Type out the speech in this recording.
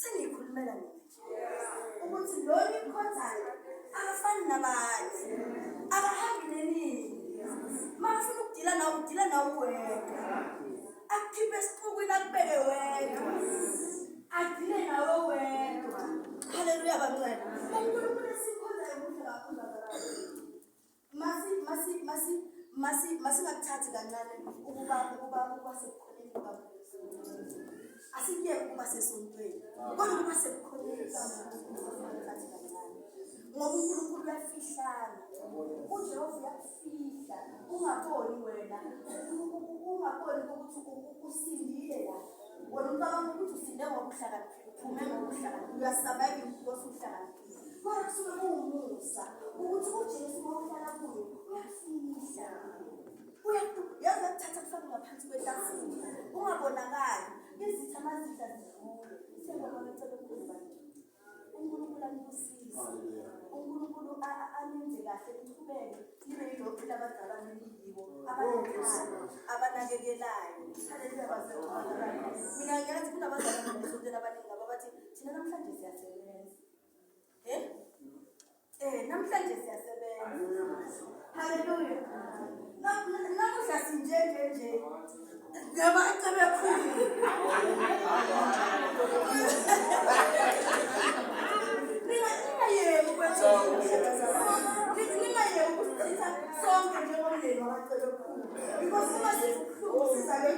Sengiyikhulumela mina nje ukuthi lo nimkhonzayo akafani nabanye, akahambi neningi. Makafuna ukudila nawe udila nawe wedwa, akukhiphe esixukwini akubeke wedwa, adile nawe wedwa. Haleluya bangcwele. UNkulunkulu esikhonzayo muhle kakhulu bazalwane. Masi masi masi masi masingakuthathi kancane ukuba ukuba ukuba sebukhoneni bukaNkulunkulu. Asikuyeke ukuba sesontweni. Kodwa ukuba sebukhoneni bukaNkulunkulu asingakuthathi kancane. Ngoba uNkulunkulu uyafihlana. UJehova uyakufihla ungaboni wena ungaboni ukuthi usindile la. Wena ucabanga ukuthi usinde ngoba uhlakaniphile, uphume ngoba uhlakaniphile, uyasurvive because uhlakaniphile. Kodwa kusuke kuwumusa ukuthi uJesu uma uhlala kuye uyakufihla. Uyazi akuthatha kufake ngaphansi kwetafula ungabonakali izitha mazidla zidlule. Siyabonga becebe mkhulu bantu. uNkulunkulu anibusise. uNkulunkulu anenze kahle niqhubeke nibe yilokhu labazalwane niyibo abanethando abanakekelayo. Haleluya bazalwane. Mina ngiyazi kunabazalwane esontweni abaningi ababathi thina namhlanje siyasebenza. Eh? Eh, namhlanje siyasebenza. Haleluya. Namuhla sinje nje nje. Ngaba ecebe khulu. Ningayeki ukwenza okuhle bazalwane. Ningayeki ukusichitha sonke njengomndeni wabacebe khulu. Because uma sibuhlungu sizake